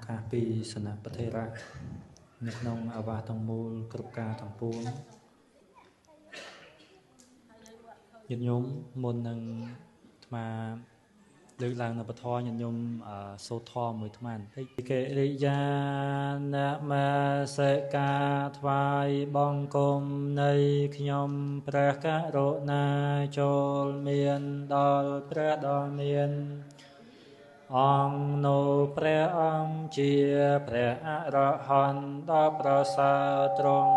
កាសពីសនពធេរៈនៅក្នុងអាវាសទាំងមូលគ្រប់ការទាំងពួងញាតិញោមមុននឹងអាត្មាលើកឡើងនៅពធញាតិញោមសូត្រធម៌មួយអាត្មាបន្តិចកិរិយានមសិកាថ្វាយបង្គំនៃខ្ញុំព្រះករុណាចូលមានដល់ព្រះដ៏មានអង្គនៅព្រះអង្គជាព្រះអរហន្តដ៏ប្រសើរទ្រង់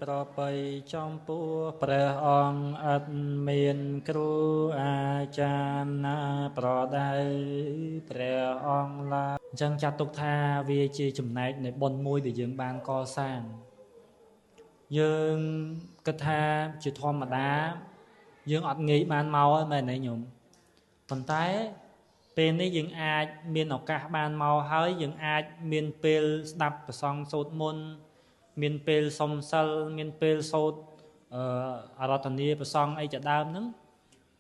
ប្រពៃចំពោះព្រះអង្គឥតមានគ្រូអាចារ្យណាប្រដៅព្រះអង្គឡើយអញ្ចឹងចាត់ទុកថាវាជាចំណែកនៃបុណ្យមួយដែលយើងបានកសាងយើងគិតថាជាធម្មតាយើងអត់ងាយបានមកហើយមែនទេញោមប៉ុន្តែពេលនេះយើងអាចមានឱកាសបានមកហើយយើងអាចមានពេលស្ដាប់ព្រះសង្ឃសូត្រមន្តមានពេលសុំសិលមានពេលសូត្រអារាធនាព្រះសង្ឃអីជាដើមហ្នឹង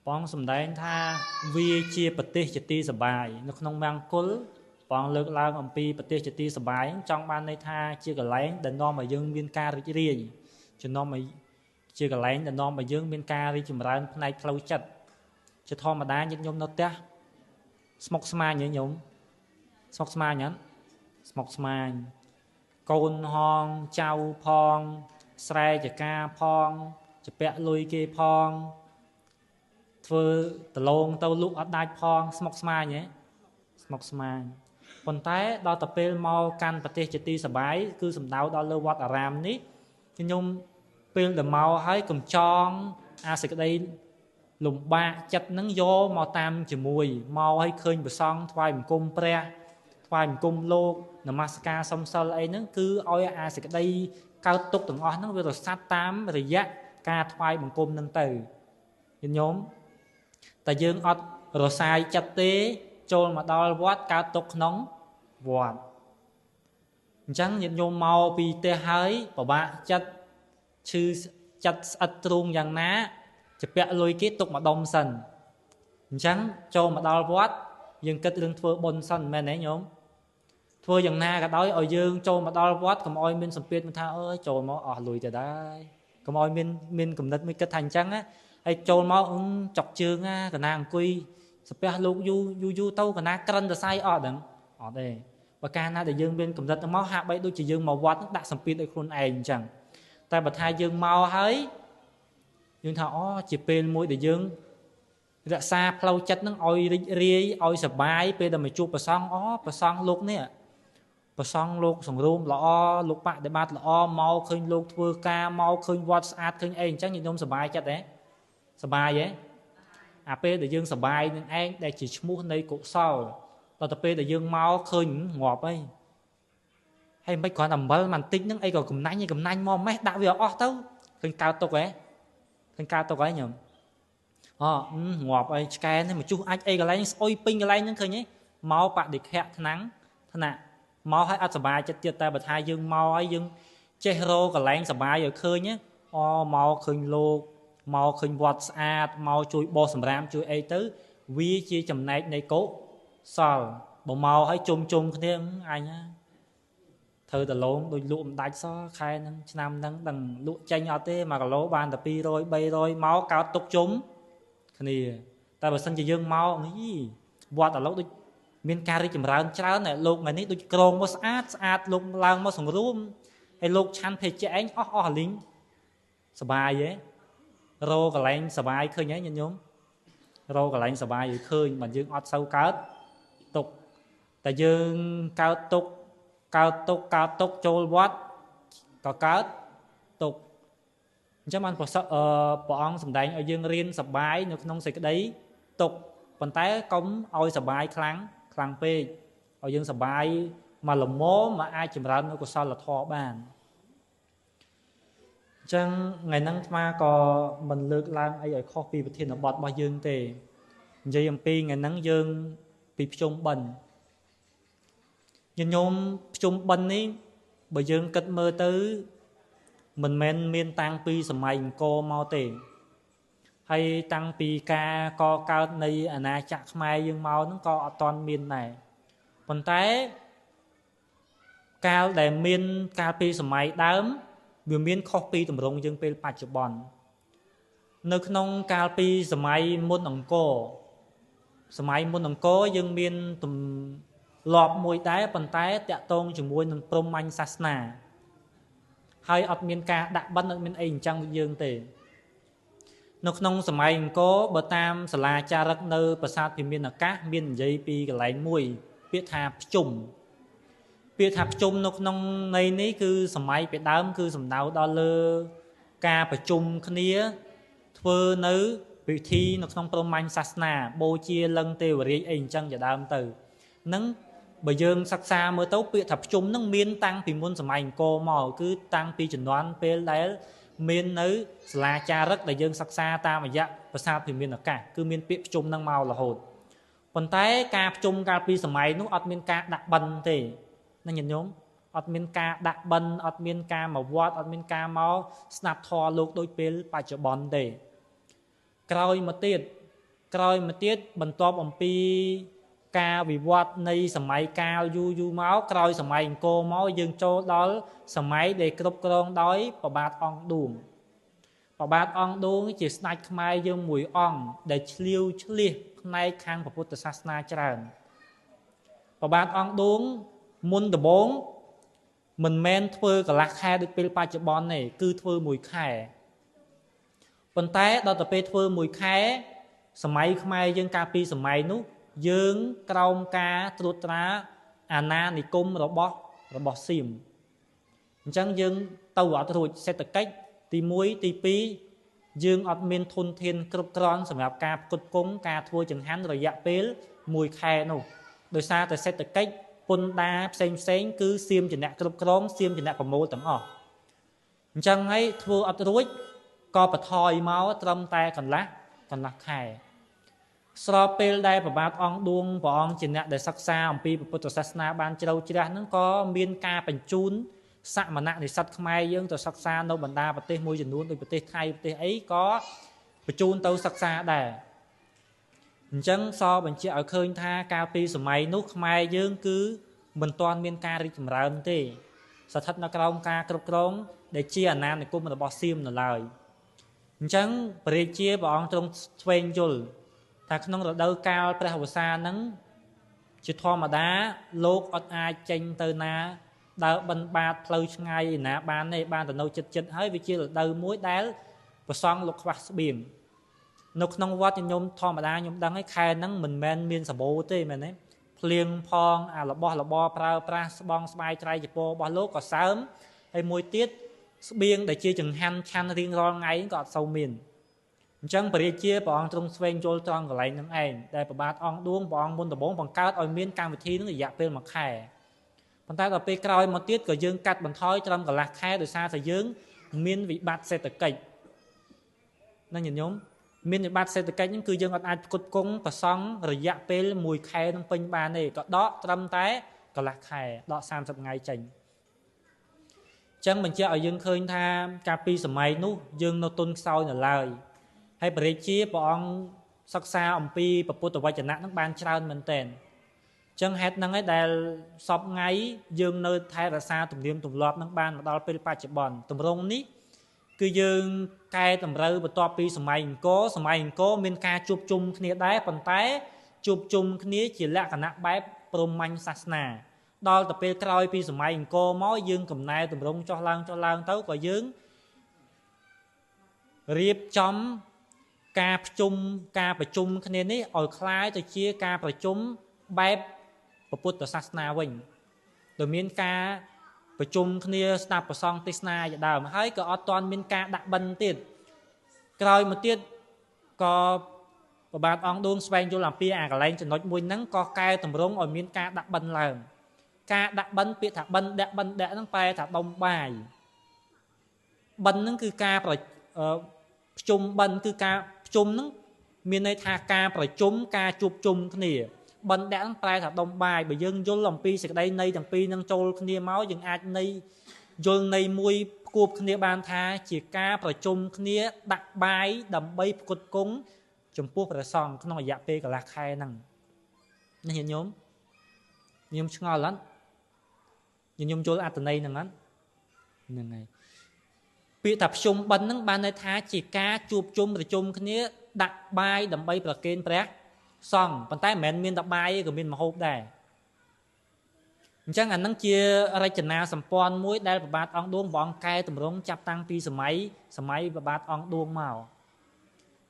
បងសម្ដែងថាវាជាប្រទេសជាទីសបាយនៅក្នុងមង្គលបងលើកឡើងអំពីប្រទេសជាទីសបាយចង់បានន័យថាជាកន្លែងដែលនាំឲ្យយើងមានការរីករាយចំណំឲ្យជាកន្លែងដែលនាំឲ្យយើងមានការរីកចម្រើនផ្នែកផ្លូវចិត្តជាធម្មតាញាតិញោមនៅផ្ទះស្មុកស្មាញហ៎ញោមស្មុកស្មាញហ្នឹងស្មុកស្មាញកូនហងចៅផងស្រែចកាផងជពាក់លុយគេផងធ្វើដលងទៅលក់អត់ដាច់ផងស្មុកស្មាញហ៎ស្មុកស្មាញប៉ុន្តែដល់ទៅពេលមកកាន់ប្រទេសជាទីសបាយគឺសំដៅដល់លើវត្តអារាមនេះខ្ញុំពេលដែលមកហើយកំចងអាសេចក្តីលំបាកចិត្តនឹងយកមកតាមជាមួយមកឲ្យឃើញព្រះសង្ឃថ្វាយបង្គំព្រះថ្វាយបង្គំលោកនមស្ការសុំសិលអីហ្នឹងគឺឲ្យអាសេចក្តីកើតទុកទាំងអស់ហ្នឹងវារសាត់តាមរយៈការថ្វាយបង្គំហ្នឹងទៅញាតិញោមតែយើងអត់រសាយចិត្តទេចូលមកដល់វត្តកើតទុកក្នុងវត្តអញ្ចឹងញាតិញោមមកពីផ្ទះហើយពិបាកចិត្តឈឺចិត្តស្អិតទ្រូងយ៉ាងណាជពាក់លុយគេទុកម្ដុំសិនអញ្ចឹងចូលមកដល់វត្តយើងគិតរឿងធ្វើបុណ្យសិនមែនទេញោមធ្វើយ៉ាងណាក៏ដោយឲ្យយើងចូលមកដល់វត្តកុំឲ្យមានសម្ពាធមិនថាអើយចូលមកអស់លុយទៅដែរកុំឲ្យមានគំនិតមួយគិតថាអញ្ចឹងណាហើយចូលមកចុកជើងណាកណាអង្គុយសាពះលោកយូរយូរយូរទៅកណាក្រិនសរសៃអត់ដឹងអត់ទេបើកាលណាដែលយើងមានគំនិតមកហាក់បីដូចជាយើងមកវត្តដាក់សម្ពាធឲ្យខ្លួនឯងអញ្ចឹងតែបើថាយើងមកហើយយើងថាអូជាពេលមួយដែលយើងរក្សាផ្លូវចិត្តនឹងឲ្យរីករាយឲ្យសប្បាយពេលដែលមកជួបព្រះសង្ឃអូព្រះសង្ឃលោកនេះព្រះសង្ឃលោកសង្រួមល្អលោកបដិបត្តិល្អមកឃើញលោកធ្វើការមកឃើញវត្តស្អាតឃើញអីអញ្ចឹងញាតិញោមសប្បាយចិត្តទេសប្បាយទេអាពេលដែលយើងសប្បាយនឹងឯងដែលជាឈ្មោះនៃកុសលដល់ទៅពេលដែលយើងមកឃើញងាប់ហើយហើយមិនគ្រាន់តែអំបិលបន្តិចហ្នឹងអីក៏កំណាញ់កំណាញ់មកម៉េះដាក់វាអស់ទៅឃើញកើតទុកហ៎ឃើញកើតទុកហើយញោមអូងាប់អីឆ្កែនេះមកជុះអាចអីកន្លែងស្អុយពេញកន្លែងហ្នឹងឃើញទេមកបដិខៈថ្នាំងថ្នាក់មកឲ្យអត់សប្បាយចិត្តទៀតតែបើថាយើងមកឲ្យយើងចេះរកកន្លែងសប្បាយឲ្យឃើញអូមកឃើញលោកមកឃើញវត្តស្អាតមកជួយបោសសម្រាមជួយអីទៅវាជាចំណែកនៃកុសលបើមកឲ្យជុំជុំគ្នាអញធ្វើដលងដូចលក់មិនដាច់សោះខែហ្នឹងឆ្នាំហ្នឹងដឹងលក់ចេញអត់ទេ1គីឡូបានតែ200 300មកកើតទុកជុំគ្នាតែបើសិនជាយើងមកនេះវត្តឥឡូវដូចមានការរីកចម្រើនច្រើនលោកថ្ងៃនេះដូចក្រងមកស្អាតស្អាតលោកឡើងមកសង្រួមហើយលោកឆាន់ភេជ្ជៈឯងអស់អស់លីងសបាយហ៎រកកន្លែងសបាយឃើញហ៎ញាតិញោមរកកន្លែងសបាយឲ្យឃើញបើយើងអត់សូវកើតទុកតែយើងកើតទុកកើតទុកកើតទុកចូលវត្តក៏កើតទុកអញ្ចឹងបានព្រះអង្គសម្ដែងឲ្យយើងរៀនសបាយនៅក្នុងសេចក្តីទុកប៉ុន្តែកុំឲ្យសបាយខ្លាំងខ្លាំងពេកឲ្យយើងសបាយមកល្មមមកអាចចម្រើននៅកុសលធម៌បានអញ្ចឹងថ្ងៃហ្នឹងអាត្មាក៏មិនលើកឡើងអីឲ្យខុសពីប្រធានបទរបស់យើងទេនិយាយអំពីថ្ងៃហ្នឹងយើងពីភ្ជុំបិណ្ឌញាតិញោមភ្ជុំបិណ្ឌនេះបើយើងគិតមើលទៅមិនមែនមានតាំងពីសម័យអង្គរមកទេហើយតាំងពីការកកើតនៃអាណាចក្រខ្មែរយើងមកហ្នឹងក៏អត់ទាន់មានដែរប៉ុន្តែ កាលដែលមានកាលពីសម័យដើមវាមានខុសពីទម្រង់យើងពេលបច្ចុប្បន្ននៅក្នុងកាលពីសម័យមុនអង្គរសម័យមុនអង្គរយើងមានទម្លាប់មួយដែរប៉ុន្តែតាក់ទងជាមួយនឹងព្រហ្មញ្ញសាសនាហើយអត់មានការដាក់បិណ្ឌអត់មានអីអញ្ចឹងដូចយើងទេនៅក្នុងសម័យអង្គរបើតាមសាលាចារឹកនៅប្រាសាទភិមានអាកាសមាននិយាយពីកន្លែងមួយពាក្យថាភ្ជុំពាក្យថាភ្ជុំនៅក្នុងន័យនេះគឺសម័យពីដើមគឺសំដៅដល់លើការប្រជុំគ្នាធ្វើនៅពិធីនៅក្នុងព្រហ្មញ្ញសាសនាបូជាលឹងទេវរាជអីអញ្ចឹងជាដើមទៅនឹងបើយើងសិក្សាមើលទៅពាក្យថាភ្ជុំនឹងមានតាំងពីមុនសម័យអង្គរមកគឺតាំងពីជំនាន់ពេលដែលមាននៅសាលាចារឹកដែលយើងសិក្សាតាមរយៈប្រាសាទភិមានអាកាសគឺមានពាក្យភ្ជុំនឹងមករហូតប៉ុន្តែការភ្ជុំកាលពីសម័យនោះអត់មានការដាក់បិណ្ឌទេណាញាតិញោមអត់មានការដាក់បិណ្ឌអត់មានការមកវត្តអត់មានការមកស្ដាប់ធម៌លោកដូចពេលបច្ចុប្បន្នទេក្រោយមកទៀតបន្ទាប់អំពីការវិវត្តនៃសម័យកាលយូរយូរមកក្រោយសម័យអង្គរមកយើងចូលដល់សម័យដែលគ្រប់គ្រងដោយព្រះបាទអង្គឌួងព្រះបាទអង្គឌួងជាស្ដេចខ្មែរយើងមួយអង្គដែលឆ្លៀវឆ្លៀសផ្នែកខាងពុទ្ធសាសនាច្រើនព្រះបាទអង្គឌួងមុនដំបូងមិនមែនធ្វើកន្លះខែដូចពេលបច្ចុប្បន្នទេគឺធ្វើមួយខែប៉ុន្តែដល់ទៅពេលធ្វើមួយខែសម័យខ្មែរយើងកាលពីសម័យនោះយើងក្រោមការត្រួតត្រាអាណានិគមរបស់សៀមអញ្ចឹងយើងទៅអត់រួចសេដ្ឋកិច្ចទី1ទី2យើងអត់មានធនធានគ្រប់គ្រាន់សម្រាប់ការផ្គត់ផ្គង់ការធ្វើចង្ហាន់រយៈពេលមួយខែនោះដោយសារតែសេដ្ឋកិច្ចពន្ធដារផ្សេងផ្សេងគឺសៀមជាអ្នកគ្រប់គ្រងសៀមជាអ្នកប្រមូលទាំងអស់អញ្ចឹងហើយធ្វើអត់រួចក៏បន្ថយមកត្រឹមតែកន្លះខែស្របពេលដែលព្រះបាទអង្គឌួងព្រះអង្គជាអ្នកដែលសិក្សាអំពីពុទ្ធសាសនាបានជ្រៅជ្រះហ្នឹងក៏មានការបញ្ជូនសមណនិស្សិតខ្មែរយើងទៅសិក្សានៅបណ្ដាប្រទេសមួយចំនួនដូចប្រទេសថៃប្រទេសអីក៏បញ្ជូនទៅសិក្សាដែរអញ្ចឹងសបញ្ជាក់ឲ្យឃើញថាកាលពីសម័យនោះខ្មែរយើងគឺមិនទាន់មានការរីកចម្រើនទេស្ថិតនៅក្រោមការគ្រប់គ្រងដែលជាអាណានិគមរបស់សៀមនៅឡើយអញ្ចឹងព្រះរាជាព្រះអង្គទ្រង់ស្វែងយល់ថាក្នុងរដូវកាលព្រះវស្សាហ្នឹងជាធម្មតាលោកអត់អាចចេញទៅណាដើរបិណ្ឌបាតផ្លូវឆ្ងាយឯណាបានទេបានទៅនៅចិត្តចិត្តហើយវាជារដូវមួយដែលព្រះសង្ឃលោកខ្វះស្បៀងនៅក្នុងវត្តខ្ញុំធម្មតាខ្ញុំដឹងហើយខែហ្នឹងមិនមែនមានសម្បូរទេមែនទេភ្លៀងផងអារបស់របរប្រើប្រាស់ស្បង់ស្បាយត្រៃចពោរបស់លោកក៏សើមហើយមួយទៀតស្បៀងដែលជាចង្ហាន់ឆាន់រៀងរាល់ថ្ងៃក៏អត់សូវមានអញ្ចឹងព្រះរាជាព្រះអង្គទ្រង់ស្វែងយល់ត្រង់កន្លែងហ្នឹងឯងដែលព្រះបាទអង្គឌួងព្រះអង្គមុនដំបូងបង្កើតឲ្យមានកម្មវិធីហ្នឹងរយៈពេលមួយខែប៉ុន្តែដល់ពេលក្រោយមកទៀតក៏យើងកាត់បន្ថយត្រឹមកន្លះខែដោយសារតែយើងមានវិបត្តិសេដ្ឋកិច្ចណាញាតិញោមមានវិបត្តិសេដ្ឋកិច្ចហ្នឹងគឺយើងអត់អាចផ្គត់ផ្គង់ព្រះសង្ឃរយៈពេលមួយខែនឹងពេញបានទេក៏ដកត្រឹមតែកន្លះខែដក30ថ្ងៃចេញអញ្ចឹងបញ្ជាក់ឲ្យយើងឃើញថាកាលពីសម័យនោះយើងនៅទុនខ្សោយនៅឡើយហើយព្រះរាជាព្រះអង្គសិក្សាអំពីពុទ្ធវចនៈនឹងបានច្រើនមែនទែនអញ្ចឹងហេតុហ្នឹងឯងដែលសពថ្ងៃយើងនៅថែរក្សាទំនៀមទម្លាប់នឹងបានមកដល់ពេលបច្ចុប្បន្នទម្រង់នេះគឺយើងកែតម្រូវបន្ទាប់ពីសម័យអង្គរសម័យអង្គរមានការជួបជុំគ្នាដែរប៉ុន្តែជួបជុំគ្នាជាលក្ខណៈបែបព្រហ្មញ្ញសាសនាដល់ទៅពេលក្រោយពីសម័យអង្គរមកយើងកំណែទម្រង់ចុះឡើងទៅក៏យើងរៀបចំការប្រជុំគ្នានេះឲ្យคล้ายទៅជាការប្រជុំបែបពុទ្ធសាសនាវិញដោយមានការប្រជុំគ្នាស្ដាប់ព្រះសង្ឃទេសនាជាដើមហើយក៏អត់ទាន់មានការដាក់បិណ្ឌទៀតក្រោយមកទៀតក៏ព្រះបាទអង្គឌួងស្វែងយល់អំពីអាកន្លែងចំណុចមួយហ្នឹងក៏កែតម្រង់ឲ្យមានការដាក់បិណ្ឌឡើងការដាក់បិណ្ឌពាក្យថាបិណ្ឌដាក់បិណ្ឌដាក់ហ្នឹងប្រែថាដុំបាយបិណ្ឌហ្នឹងគឺការប្រជុំបិណ្ឌគឺការប្រជុំហ្នឹងមានន័យថាការប្រជុំការជួបជុំគ្នាបិណ្ឌដាក់ហ្នឹងប្រែថាដុំបាយបើយើងយល់អំពីសេចក្តីន័យទាំងពីរហ្នឹងចូលគ្នាមកយើងអាចន័យយល់ន័យមួយផ្គួបគ្នាបានថាជាការប្រជុំគ្នាដាក់បាយដើម្បីផ្គត់ផ្គង់ចំពោះព្រះសង្ឃក្នុងរយៈពេលកន្លះខែហ្នឹងនេះញាតិញោម ខ្ញុំឆ្ងល់អត់ ខ្ញុំយល់អត្ថន័យហ្នឹងអត់ហ្នឹងហើយពាក្យថាភ្ជុំបិណ្ឌហ្នឹងបានន័យថាជាការជួបជុំប្រជុំគ្នាដាក់បាយដើម្បីប្រគេនព្រះសង្ឃប៉ុន្តែមិនមែនមានតែបាយទេក៏មានម្ហូបដែរអញ្ចឹងអាហ្នឹងជារចនាសម្ព័ន្ធមួយដែលព្រះបាទអង្គឌួងព្រះអង្គកែតម្រង់ចាប់តាំងពីសម័យព្រះបាទអង្គឌួងមក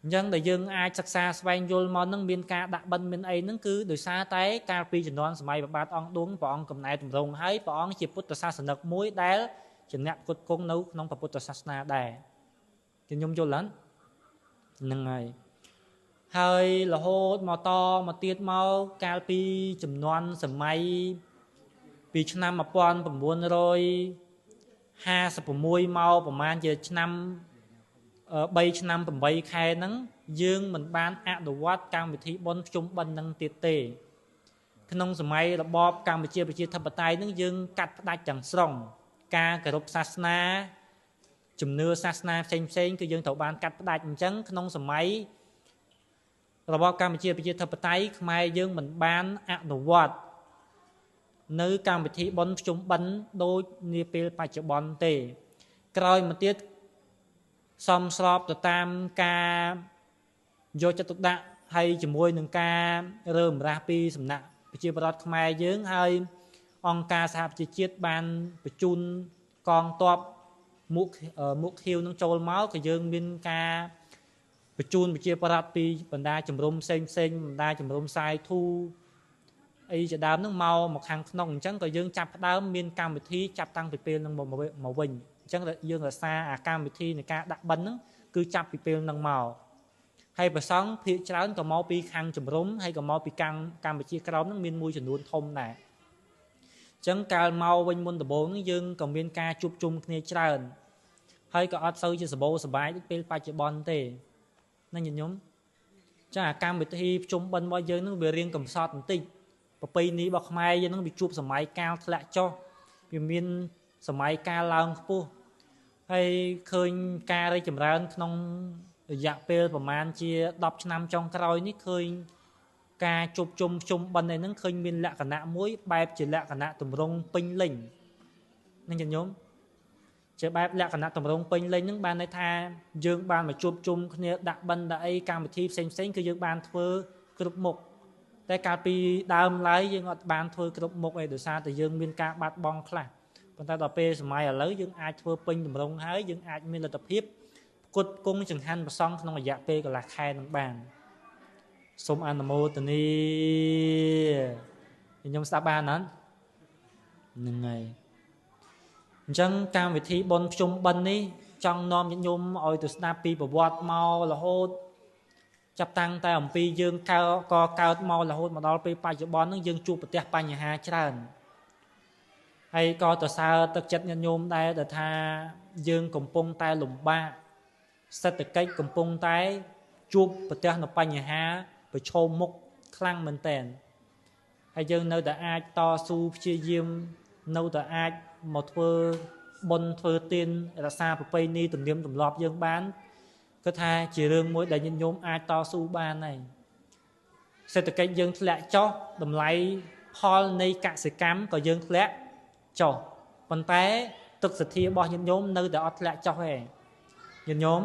អញ្ចឹងដែលយើងអាចសិក្សាស្វែងយល់មកហ្នឹងមានការដាក់បិណ្ឌមានអីហ្នឹងគឺដោយសារតែកាលពីជំនាន់សម័យព្រះបាទអង្គឌួងព្រះអង្គកំណែតម្រង់ហើយព្រះអង្គជាពុទ្ធសាសនិកមួយដែលជាអ្នកផ្គត់ផ្គង់នៅក្នុងព្រះពុទ្ធសាសនាដែរខ្ញុំយល់ហ្នឹងហ្នឹងហើយហើយរហូតមកតមកទៀតមកកាលពីជំនាន់សម័យពីឆ្នាំ1956មកប្រហែលជាឆ្នាំ3ឆ្នាំ8ខែហ្នឹងយើងមិនបានអនុវត្តកម្មវិធីបុណ្យភ្ជុំបិណ្ឌហ្នឹងទៀតទេក្នុងសម័យរបបកម្ពុជាប្រជាធិបតេយ្យហ្នឹងយើងកាត់ផ្ដាច់ទាំងស្រុងការគោរពសាសនាជំនឿសាសនាផ្សេងផ្សេងគឺយើងត្រូវបានកាត់ផ្ដាច់អញ្ចឹងក្នុងសម័យរបបកម្ពុជាប្រជាធិបតេយ្យខ្មែរយើងមិនបានអនុវត្តនៅកម្មវិធីបុណ្យភ្ជុំបិណ្ឌដូចនាពេលបច្ចុប្បន្នទេក្រោយមកទៀតសមស្របទៅតាមការយកចិត្តទុកដាក់ហើយជាមួយនឹងការរើម្រាស់ពីសំណាក់ប្រជាពលរដ្ឋខ្មែរយើងហើយអង្គការសហប្រជាជាតិបានបញ្ជូនកងទ័ពមួកខៀវនឹងចូលមកក៏យើងមានការបញ្ជូនប្រជាពលរដ្ឋពីបណ្ដាជំរំផ្សេងផ្សេងបណ្ដាជំរំសាយធូអីជាដើមហ្នឹងមកខាងក្នុងអញ្ចឹងក៏យើងចាប់ផ្ដើមមានកម្មវិធីចាប់តាំងពីពេលហ្នឹងមកវិញអញ្ចឹងយើងរក្សាអាកម្មវិធីនៃការដាក់បិណ្ឌហ្នឹងគឺចាប់ពីពេលហ្នឹងមកហើយព្រះសង្ឃភាគច្រើនក៏មកពីខាងជំរំហើយក៏មកពីខាងកម្ពុជាក្រោមហ្នឹងមានមួយចំនួនធំដែរអញ្ចឹងកាលមកវិញមុនដំបូងហ្នឹងយើងក៏មានការជួបជុំគ្នាច្រើនហើយក៏អត់សូវជាសម្បូរសប្បាយដូចពេលបច្ចុប្បន្នទេណាញាតិញោមចាអាកម្មវិធីភ្ជុំបិណ្ឌរបស់យើងហ្នឹងវារៀងកំសត់បន្តិចប្រពៃណីរបស់ខ្មែរយើងហ្នឹងវាជួបសម័យកាលធ្លាក់ចុះវាមានសម័យកាលឡើងខ្ពស់ហើយឃើញការរីកចម្រើនក្នុងរយៈពេលប្រហែលជា10ឆ្នាំចុងក្រោយនេះឃើញការជួបជុំភ្ជុំបិណ្ឌឯហ្នឹងឃើញមានលក្ខណៈមួយបែបជាលក្ខណៈទម្រង់ពេញលេញណាញាតិញោមជាបែបលក្ខណៈទម្រង់ពេញលេញហ្នឹងបានន័យថាយើងបានមកជួបជុំគ្នាដាក់បិណ្ឌដាក់អីកម្មវិធីផ្សេងផ្សេងគឺយើងបានធ្វើគ្រប់មុខតែកាលពីដើមឡើយយើងអត់បានធ្វើគ្រប់មុខអីដោយសារតែយើងមានការបាត់បង់ខ្លះប៉ុន្តែដល់ពេលសម័យឥឡូវយើងអាចធ្វើពេញទម្រង់ហើយយើងអាចមានលទ្ធភាពផ្គត់ផ្គង់ចង្ហាន់ព្រះសង្ឃក្នុងរយៈពេលកន្លះខែនឹងបានសូមអនុមោទនាខ្ញុំស្ដាប់បានណាហ្នឹងហើយអញ្ចឹងកម្មវិធីបុណ្យភ្ជុំបិណ្ឌនេះចង់នាំញាតិញោមឲ្យទៅស្ដាប់ពីប្រវត្តិមករហូតចាប់តាំងតែអំពីយើងកកើតមករហូតមកដល់ពេលបច្ចុប្បន្នហ្នឹងយើងជួបប្រទះបញ្ហាច្រើនហើយក៏ទៅសើទឹកចិត្តញាតិញោមដែរដែលថាយើងកំពុងតែលំបាកសេដ្ឋកិច្ចកំពុងតែជួបប្រទះនៅបញ្ហាប្រឈមមុខខ្លាំងមែនទែនហើយយើងនៅតែអាចតស៊ូព្យាយាមនៅតែអាចមកធ្វើបុណ្យធ្វើទានរក្សាប្រពៃណីទំនៀមទម្លាប់យើងបានគឺថាជារឿងមួយដែលញាតិញោមអាចតស៊ូបានហើយសេដ្ឋកិច្ចយើងធ្លាក់ចុះតម្លៃផលនៃកសិកម្មក៏យើងធ្លាក់ចុះប៉ុន្តែទឹកសទ្ធារបស់ញាតិញោមនៅតែអត់ធ្លាក់ចុះទេញាតិញោម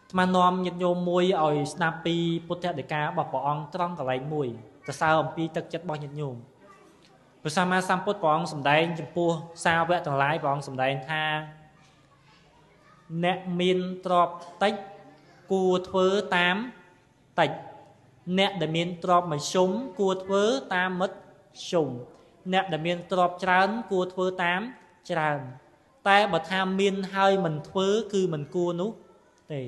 អាត្មានាំញាតិញោមមួយឲ្យស្ដាប់ពីពុទ្ធដីការបស់ព្រះអង្គត្រង់កន្លែងមួយសរសើរអំពីទឹកចិត្តរបស់ញាតិញោមព្រះសម្មាសម្ពុទ្ធព្រះអង្គសម្ដែងចំពោះសាវកទាំងឡាយព្រះអង្គសម្ដែងថាអ្នកមានទ្រព្យតិចគួរធ្វើតាមតិចអ្នកដែលមានទ្រព្យមធ្យមគួរធ្វើតាមមធ្យមអ្នកដែលមានទ្រព្យច្រើនគួរធ្វើតាមច្រើនតែបើថាមានហើយមិនធ្វើគឺមិនគួរនោះទេ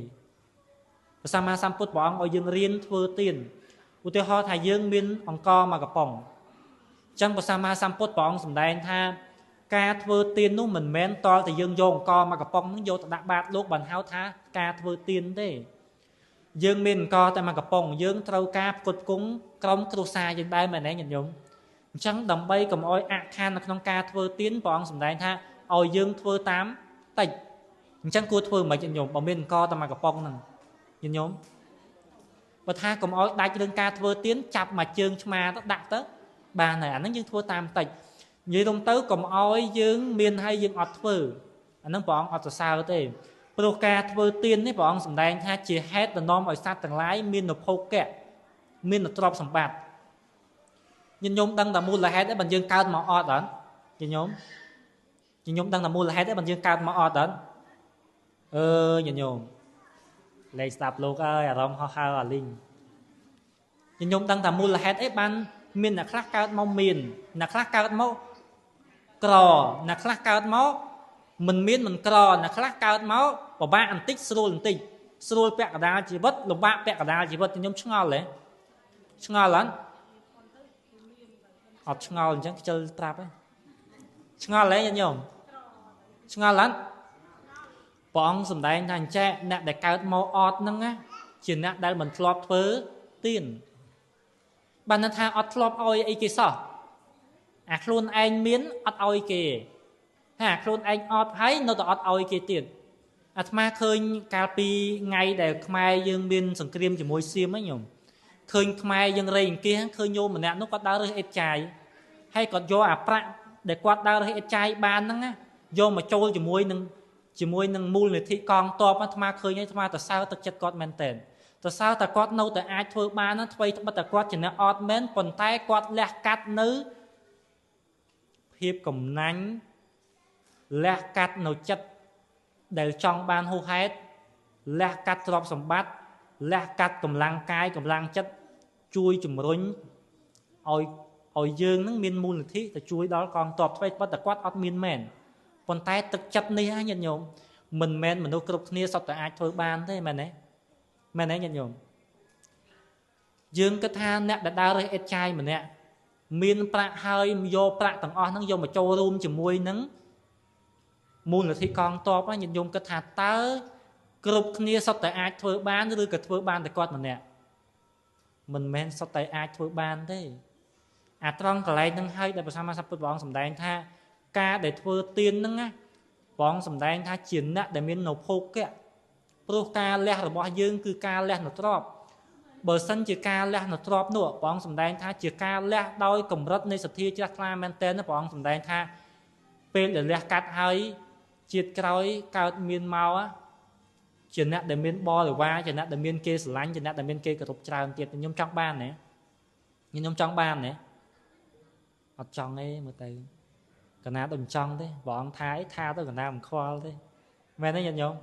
ព្រះសម្មាសម្ពុទ្ធព្រះអង្គឲ្យយើងរៀនធ្វើទានឧទាហរណ៍ថាយើងមានអង្ករមួយកំប៉ុងអញ្ចឹងព្រះសម្មាសម្ពុទ្ធព្រះអង្គសម្ដែងថាការធ្វើទាននោះមិនមែនតតែយើងយកអង្ករមួយកំប៉ុងហ្នឹងយកទៅដាក់បាតលោកបានហៅថាការធ្វើទានទេយើងមានអង្ករតែមួយកំប៉ុងយើងត្រូវការផ្គត់ផ្គង់ក្រុមគ្រួសារយើងដែរមែនទេញាតិញោមអញ្ចឹងដើម្បីកុំឲ្យអាក់ខាននៅក្នុងការធ្វើទានព្រះអង្គសម្ដែងថាឲ្យយើងធ្វើតាមតិចអញ្ចឹងគួរធ្វើមិនញាតិញោមបើមានអង្ករតែមួយកំប៉ុងហ្នឹងញាតិញោមបើថាកុំឲ្យដាច់រឿងការធ្វើទានចាប់មួយជើងឆ្មាទៅដាក់ទៅបានហើយអាហ្នឹងយើងធ្វើតាមតិច និយាយទៅកុំឲ្យយើងមានហើយយើងអត់ធ្វើអានឹងព្រះអង្គអត់សរសើរទេព្រោះការធ្វើទាននេះព្រះអង្គសម្ដែងថាជាហេតុតំណមឲ្យសត្វទាំងឡាយមានភោគៈមានទ្រព្យសម្បត្តិញាតិញោមដឹងតែមូលហេតុអីបានយើងកើតមកអត់អត់ញាតិញោមញាតិញោមដឹងតែមូលហេតុអីបានយើងកើតមកអត់អត់អឺញាតិញោមលែងស្ដាប់លោកអើយអារម្មណ៍ហោះហើរអាលីងញាតិញោមដឹងតែមូលហេតុអីបានមានអ្នកខ្លះកើតមកមានអ្នកខ្លះកើតមកក្រអ្នកខ្លះកើតមកមិនមានមិនក្រអ្នកខ្លះកើតមកពិបាកបន្តិចស្រួលបន្តិចស្រួលពាក់កណ្ដាលជីវិតលំបាកពាក់កណ្ដាលជីវិតខ្ញុំឆ្ងល់ហ៎ឆ្ងល់អត់អត់ឆ្ងល់អញ្ចឹងខ្ជិលប្រាប់ហ៎ឆ្ងល់ហ៎ញាតិញោមឆ្ងល់អត់ព្រះអង្គសម្ដែងថាអញ្ចេះអ្នកដែលកើតមកអត់ហ្នឹងណាជាអ្នកដែលមិនធ្លាប់ធ្វើទានបានថាអត់ធ្លាប់ឲ្យអីគេសោះអាខ្លួនឯងមានអត់ឲ្យគេហាខ្លួនឯងអត់ហើយនៅតែអត់ឲ្យគេទៀតអាត្មាឃើញកាលពីថ្ងៃដែលខ្មែរយើងមានសង្គ្រាមជាមួយសៀមហ្នឹងញោមឃើញខ្មែរយើងរៃអង្គាសឃើញញោមម្នាក់នោះគាត់ដើររើសអេតចាយហើយគាត់យកអាប្រាក់ដែលគាត់ដើររើសអេតចាយបានហ្នឹងណាយកមកចូលជាមួយនឹងមូលនិធិកងទ័ពអាត្មាឃើញហើយអាត្មាទៅសើទឹកចិត្តគាត់មែនទែនទៅសើតែគាត់នៅតែអាចធ្វើបានណាថ្មីត្បិតតែគាត់ជាអ្នកអត់មែនប៉ុន្តែគាត់លះកាត់នៅភាពកំណាញ់លះកាត់នៅចិត្តដែលចង់បានហួសហេតុលះកាត់ទ្រព្យសម្បត្តិលះកាត់កម្លាំងកាយកម្លាំងចិត្តជួយជំរុញឲ្យយើងនឹងមានមូលនិធិទៅជួយដល់កងទ័ពថ្មីត្បិតតែគាត់អត់មានមែនប៉ុន្តែទឹកចិត្តនេះណាញាតិញោមមិនមែនមនុស្សគ្រប់គ្នាសុទ្ធតែអាចធ្វើបានទេមែនទេមែនទេញាតិញោមយើងគិតថាអ្នកដែលដើររើសអេតចាយម្នាក់មានប្រាក់ហើយយកប្រាក់ទាំងអស់ហ្នឹងយកមកចូលរួមជាមួយនឹងមូលនិធិកងទ័ពញាតិញោមគិតថាតើគ្រប់គ្នាសុទ្ធតែអាចធ្វើបានឬក៏ធ្វើបានតែគាត់ម្នាក់មិនមែនសុទ្ធតែអាចធ្វើបានទេអាត្រង់កន្លែងហ្នឹងហើយដែលព្រះសម្មាសម្ពុទ្ធព្រះអង្គសម្ដែងថាការដែលធ្វើទានហ្នឹងណាព្រះអង្គសម្ដែងថាជាអ្នកដែលមាននៅភោគៈព្រោះការលះរបស់យើងគឺការលះនៅទ្រព្យបើសិនជាការលះនៅទ្រព្យនោះព្រះអង្គសម្ដែងថាជាការលះដោយកម្រិតនៃសទ្ធាជ្រះថ្លាមែនទែនព្រះអង្គសម្ដែងថាពេលដែលលះកាត់ហើយជាតិក្រោយកើតមានមកជាអ្នកដែលមានបរិវារជាអ្នកដែលមានគេស្រឡាញ់ជាអ្នកដែលមានគេគោរពច្រើនទៀតខ្ញុំចង់បានទេខ្ញុំចង់បានទេអត់ចង់ទេមើលទៅកណាដូចមិនចង់ទេព្រះអង្គថាអីថាទៅកណាមិនខ្វល់ទេមែនទេញាតិញោម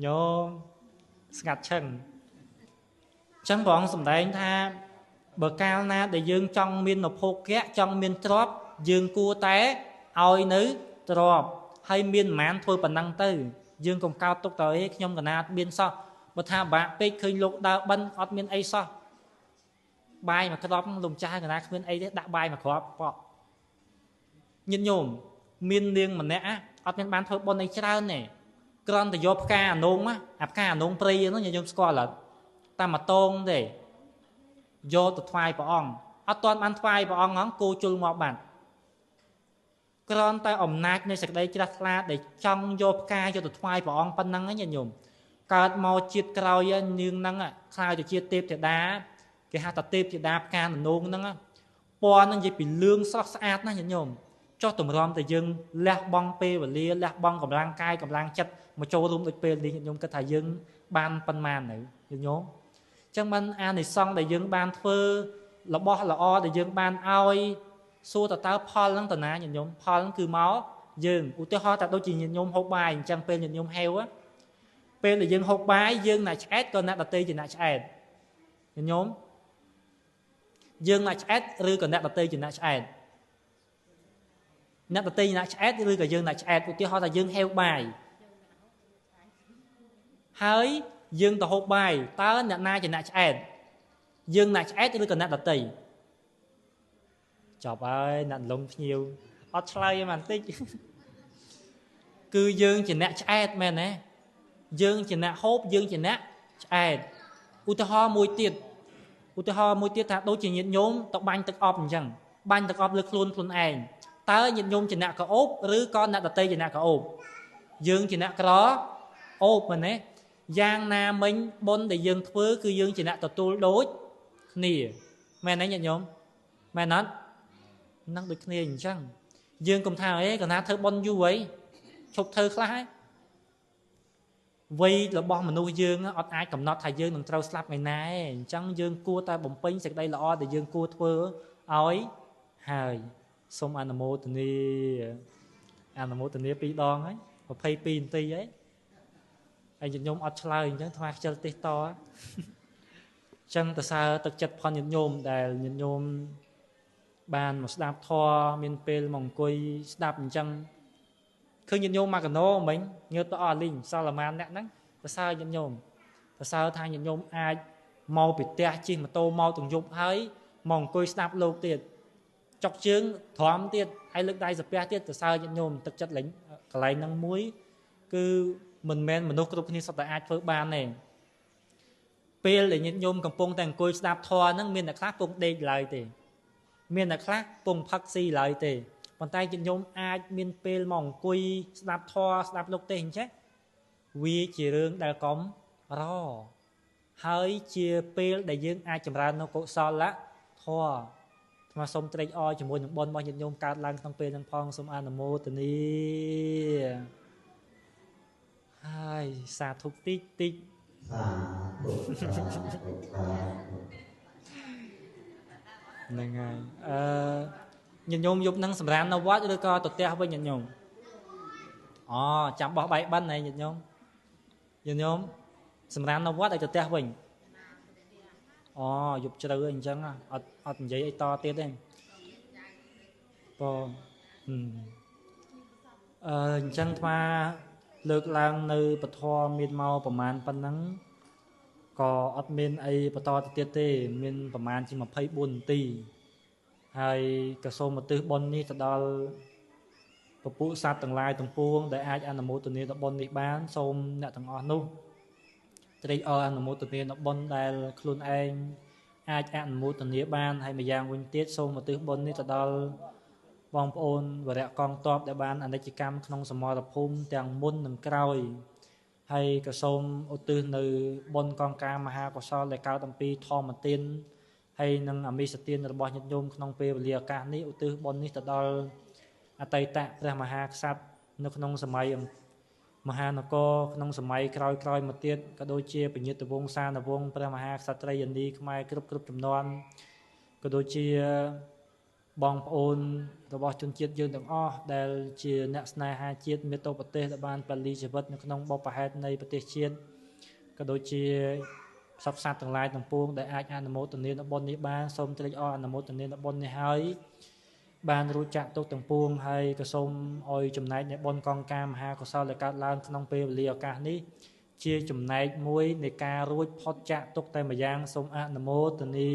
ញោមស្ងាត់ឈឹងអញ្ចឹងព្រះអង្គសម្ដែងថាបើកាលណាដែលយើងចង់មានភោគៈចង់មានទ្រព្យយើងគួរតែឲ្យនៅទ្រព្យហើយមានប្រមាណធ្វើប៉ុណ្ណឹងទៅយើងកុំកោតទុកទៅអីខ្ញុំកណាអត់មានសោះបើថាបាក់ពេកឃើញលោកដើរបិណ្ឌអត់មានអីសោះបាយមួយគ្រាប់លោកម្ចាស់កណាគ្មានអីទេដាក់បាយមួយគ្រាប់ប៉ក់ញាតិញោមមាននាងម្នាក់អត់មានបានធ្វើបុណ្យអីច្រើនទេគ្រាន់តែយកផ្កាអានងអាផ្កាអានងព្រៃហ្នឹងញាតិញោមស្គាល់អត់តាមមួយតងទេយកទៅថ្វាយព្រះអង្គអត់ទាន់បានថ្វាយព្រះអង្គហ្នឹងគោជុលងាប់បានគ្រាន់តែអំណាចនៃសេចក្តីជ្រះថ្លាដែលចង់យកផ្កាយកទៅថ្វាយព្រះអង្គប៉ុណ្ណឹងញាតិញោមកើតមកជាតិក្រោយនាងហ្នឹងខ្លាយទៅជាទេពធីតាគេហៅថាទេពធីតាផ្កានងហ្នឹងពណ៌ហ្នឹងនិយាយពីលឿងស្រស់ស្អាតណាស់ញាតិញោមចុះទម្រាំតែយើងលះបង់ពេលវេលាលះបង់កម្លាំងកាយកម្លាំងចិត្តមកចូលរួមដូចពេលនេះញាតិញោមគិតថាយើងបានប៉ុន្មាននៅញាតិញោមអញ្ចឹងបានអានិសង្សដែលយើងបានធ្វើរបស់ល្អដែលយើងបានឲ្យសួរតើផលហ្នឹងតាណាញាតិញោមផលហ្នឹងគឺមកយើងឧទាហរណ៍តែដូចជាញាតិញោមហូបបាយអញ្ចឹងពេលញាតិញោមហេវពេលដែលយើងហូបបាយយើងអ្នកឆ្អែតក៏អ្នកដទៃជាអ្នកឆ្អែតញាតិញោមយើងអ្នកឆ្អែតឬក៏អ្នកដទៃជាអ្នកឆ្អែតអ្នកដទៃអ្នកឆ្អែតឬក៏យើងអ្នកឆ្អែតឧទាហរណ៍ថាយើងហេវបាយហើយយើងទៅហូបបាយតើអ្នកណាជាអ្នកឆ្អែតយើងអ្នកឆ្អែតឬក៏អ្នកដទៃចប់ហើយអ្នកលងភ្ញៀវអត់ឆ្លើយទេបន្តិចគឺយើងជាអ្នកឆ្អែតមែនទេយើងជាអ្នកហូបយើងជាអ្នកឆ្អែតឧទាហរណ៍មួយទៀតឧទាហរណ៍មួយទៀតថាដូចជាញាតិញោមទៅបាញ់ទឹកអប់អញ្ចឹងបាញ់ទឹកអប់លើខ្លួនខ្លួនឯងតើញាតិញោមជាអ្នកក្រអូបឬក៏អ្នកដទៃជាអ្នកក្រអូបយើងជាអ្នកក្រអូបមែនទេយ៉ាងណាមិញបុណ្យដែលយើងធ្វើគឺយើងជាអ្នកទទួលដូចគ្នាមែនទេញាតិញោមមែនអត់ នឹងដូចគ្នាអញ្ចឹងយើងកុំថាអេកណាធ្វើបុណ្យយូរអីឈប់ធ្វើខ្លះហើយវ័យរបស់មនុស្សយើងអត់អាចកំណត់ថាយើងនឹងត្រូវស្លាប់ថ្ងៃណាទេអញ្ចឹងយើងគួរតែបំពេញសេចក្តីល្អដែលយើងគួរធ្វើឲ្យហើយសូមអនុមោទនាអនុមោទនា2ដងហើយ22នាទីហើយហើយញាតិញោមអត់ឆ្លើយអញ្ចឹងអាត្មាខ្ជិលទេសតអញ្ចឹងតសើទឹកចិត្តផនញាតិញោមដែលញាតិញោមបានមកស្ដាប់ធម៌មានពេលមកអង្គុយស្ដាប់អញ្ចឹងឃើញញាតិញោមមកកណោមិញងើបទៅអស់លីងសល់ប្រហែលអ្នកហ្នឹងតសើញាតិញោមតសើថាញាតិញោមអាចមកពីផ្ទះជិះម៉ូតូមកទាំងយប់ហើយមកអង្គុយស្ដាប់លោកទៀតចុកជើងទ្រាំទៀតហើយលើកដៃសាពះទៀតតសើញាតិញោមទឹកចិត្តលេងកន្លែងហ្នឹងមួយគឺមិនមែនមនុស្សគ្រប់គ្នាសុទ្ធតែអាចធ្វើបានទេពេលដែលញាតិញោមកំពុងតែអង្គុយស្ដាប់ធម៌ហ្នឹងមានអ្នកខ្លះពងដេកឡើយទេមានអ្នកខ្លះពងផឹកស៊ីឡើយទេប៉ុន្តែញាតិញោមអាចមានពេលមកអង្គុយស្ដាប់ធម៌ស្ដាប់លោកទេសអញ្ចឹងវាជារឿងដែលកំរហើយជាពេលដែលយើងអាចចម្រើននៅកុសលធម៌អាត្មាសូមត្រេកអរជាមួយនឹងបុណ្យរបស់ញាតិញោមកើតឡើងក្នុងពេលហ្នឹងផងសូមអនុមោទនាហើយសាធុតិចតិចសាធុសាធុសាធុហ្នឹងហើយអឺញាតិញោមយប់ហ្នឹងសម្រាននៅវត្តឬក៏ទៅផ្ទះវិញញាតិញោមអូចាំបោះបាយបិណ្ឌហើយញាតិញោមញាតិញោមសម្រាននៅវត្តឲ្យទៅផ្ទះវិញអូយប់ជ្រៅអញ្ចឹងអត់និយាយអីតទៀតទេបងអញ្ចឹងអាត្មាលើកឡើងនៅពធមានមកប្រមាណប៉ុណ្ណឹងក៏អត់មានអីបន្តទៅទៀតទេមានប្រមាណជា24នាទីហើយក៏សូមឧទ្ទិសបុណ្យនេះទៅដល់ពពុសត្វទាំងឡាយទាំងពួងដែលអាចអនុមោទនាដល់បុណ្យនេះបានសូមអ្នកទាំងអស់នោះត្រេកអរអនុមោទនាដល់បុណ្យដែលខ្លួនឯងអាចអនុមោទនាបានហើយម្យ៉ាងវិញទៀតសូមឧទ្ទិសបុណ្យនេះទៅដល់បងប្អូនវរៈកងទ័ពដែលបានអនិច្ចកម្មក្នុងសមរភូមិទាំងមុននិងក្រោយហើយក៏សូមឧទ្ទិសនៅបុណ្យកងការមហាកុសលដែលកើតអំពីធម្មទានហើយនិងអមិសទានរបស់ញាតិញោមក្នុងពេលវេលាឱកាសនេះឧទ្ទិសបុណ្យនេះទៅដល់អតីតព្រះមហាក្សត្រនៅក្នុងសម័យមហានគរក្នុងសម័យក្រោយៗមកទៀតក៏ដូចជាពញាតវង្សានុវង្សព្រះមហាក្សត្រីយនីខ្មែរគ្រប់ជំនាន់ក៏ដូចជាបងប្អូនរបស់ជនជាតិយើងទាំងអស់ដែលជាអ្នកស្នេហាជាតិមាតុប្រទេសដែលបានពលីជីវិតនៅក្នុងបុព្វហេតុនៃប្រទេសជាតិក៏ដូចជាសព្វសត្វទាំងឡាយទាំងពួងដែលអាចអនុមោទនាបុណ្យនេះបានសូមត្រេកអរអនុមោទនាបុណ្យនេះហើយបានរួចចាក់ទុកទាំងពួងហើយក៏សូមឲ្យចំណែកនៃបុណ្យកងការមហាកុសលដែលកើតឡើងក្នុងពេលវេលាឱកាសនេះជាចំណែកមួយនៃការរួចផុតចាក់ទុកតែម្យ៉ាងសូមអនុមោទនា